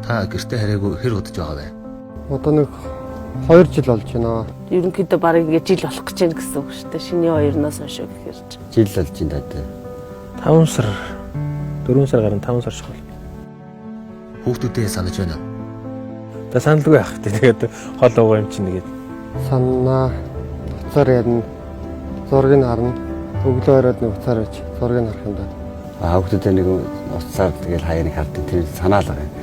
Та гэртээ хараагүй хэр удаж байгаа вэ? Одоо нэг 2 жил болж байна. Ерөнхийдөө бараг ингэ жил болох гэж байна гэсэн үг шүү дээ. Шинийн хоёрноос хойш гэхээр чинь. Жил болж байна даа. 5 сар 4 сар гарan 5 сар шахал. Хүүхдүүдээ санаж байна уу? Та саналгүй байх. Тэгээд хол уугаа юм чинь тэгээд Санаа уцаар ярина. Зургийг харна. Өглөө оройд нэг уцаар байж зургийг харах юм даа. Аа хүүхдүүдээ нэг уцаар тэгэл хаяа нэг хардаг тэр санаал байгаа юм.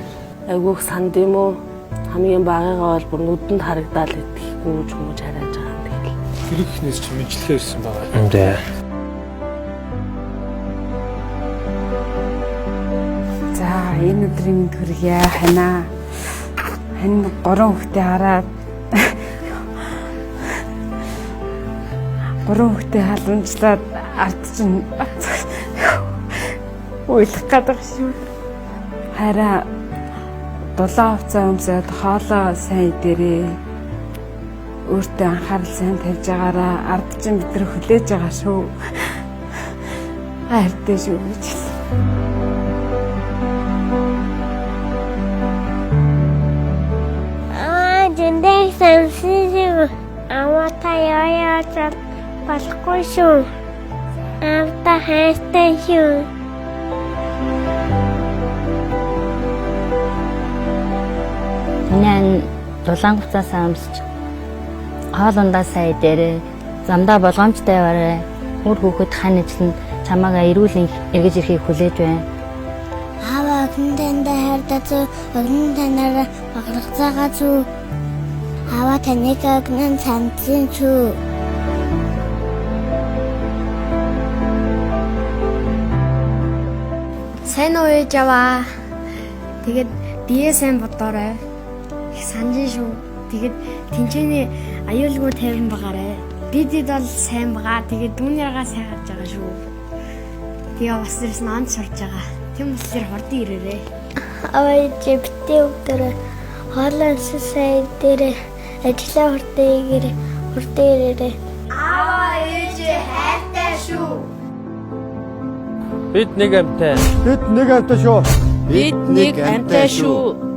Айгүйх санд юм уу? Хамгийн багыгаа бол бүр нүдэнд харагдаал идэх гүүж хүмүүж харааж байгаа юм тэгэл. Гэрэг ихнээс чи мэдлэгээ ирсэн байгаа. Тэ. За энэ өдрийн мэнд хүргье ханаа. Хань гурван хүүхдээ хараад гурван хүүхдээ халамжлаад ард чинь уйлах гэдэг шүү. Хараа дулаан хувцас өмсөд хоолоо сайн идэрээ. Өөртөө анхаарал сайн тавьж байгаараа ард чинь бид нар хүлээж байгаа шүү. Хайртай шүү гэж хэлсэн. Аа зөндөө самсын шүү. Аваа та яа болохгүй шүү. Аавда хайртай шүү. Миний ан дулаан хувцасаа өмсөж хоол ундаа сайн идээрэй. Замдаа болгоомжтой яваарай. Үр хүүхэд хань ижлэн чамаагаа эрүүл эргэж ирэхийг хүлээж байна. Аава охин тантай хайртай зү, охин танаараа бахархацаагаа зү. Аава таныг охин санджин шүү. Сайн уу ээж аваа. Тэгээд бие сайн бодоорой. Их санджин шүү. Тэгээд тэнцээний аюулгүй тайван байгаарэ. Бидэд бол сайн байгаа. Тэгээд дүүнийгаа сайн харж байгаа шүү. Тэгээ бас ирсэн онц сурж байгаа. Тийм болохоор хурдан ирээрэй. Аваа ээж битгий өдөр хоолоо сайн дээрээ ажлаа хурдан хийгээрэй. Хурдан ирээрэй. Аава ээж хайртай шүү. Бид нэг амьтай. Бид нэг амьтай шүү. Бид нэг амьтай шүү.